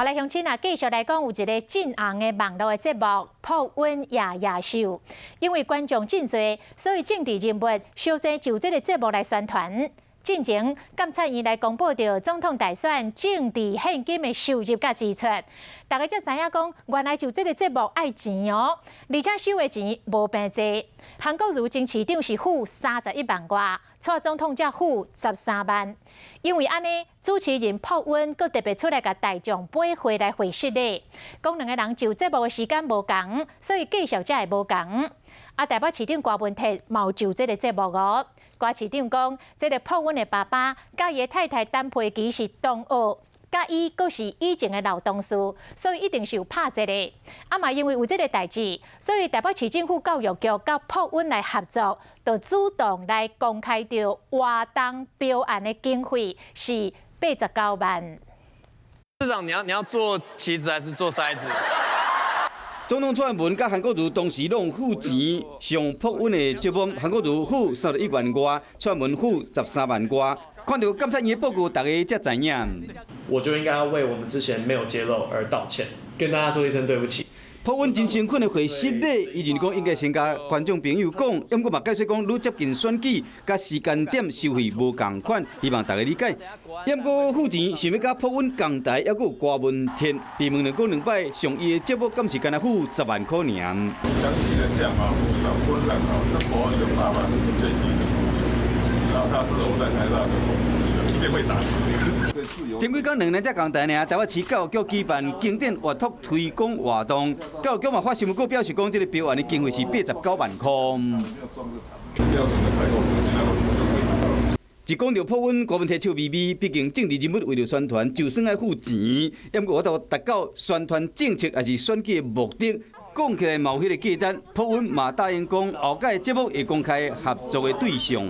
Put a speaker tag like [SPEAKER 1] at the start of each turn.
[SPEAKER 1] 好來，鄉親啊，繼續來講，有一个真紅的網路的節目《朴恩夜夜秀》，因為觀眾真濟，所以政治人物相爭就這个節目來宣傳。進前監察院來公布著總統大選政治獻金的收入佮支出，大家才知影講，原來就這个節目愛錢哦，而且收的錢無平濟。韓國瑜前市長是付31萬外，蔡總統才付13萬。因為按呢，主持人朴恩閣特別出來共大眾掰回來回釋咧，講兩个人上節目的時間無仝，所以價數才會無仝。啊，台北市長柯文哲嘛有上這个節目哦。柯市長講，這个朴恩的爸爸佮伊的太太陳佩琪是同學，佮伊閣是以前的老同事，所以一定是有拍這个。啊嘛，因為有這个代誌，所以台北市政府教育局佮朴恩來合作，就主動來公開著活動標案的經費是89萬。
[SPEAKER 2] 市長，你要做棋子還是做篩子？
[SPEAKER 3] 總統蔡英文佮韓國瑜當時攏付錢上朴恩的節目，韓國瑜付31萬外，蔡英文付13萬外。看到監察院的報告，大家才知影。
[SPEAKER 4] 我就應該要為我們之前沒有揭露而道歉，跟大家說一聲對不起。
[SPEAKER 3] 朴恩真誠懇的回失禮，伊認為講應該先共觀眾朋友講，毋過嘛解釋講，愈接近選舉，佮時間點收費無仝款，希望大家理解。毋過付錢想欲佮朴恩仝台，猶閣有柯文哲，被問到講兩擺上伊的節目，敢是干焦付10萬塊爾？
[SPEAKER 5] 詳細的講啊，長官長啊，這朴恩的爸爸是陳佩琪的同學，然後他是我在台大的同事，一定會打。
[SPEAKER 3] 前幾工兩个才仝台爾，台北市教育局舉辦經典活托推廣活動，教育局嘛發新聞稿表示講，這个標案的經費是89萬塊。一講著朴恩，柯文哲笑眯眯，畢竟政治人物為著宣傳，就算愛付錢，毋過有法度達到宣傳政策抑是選舉的目的，講起來嘛有彼个價值。朴恩嘛答應講，後擺節目會公開合作的對象。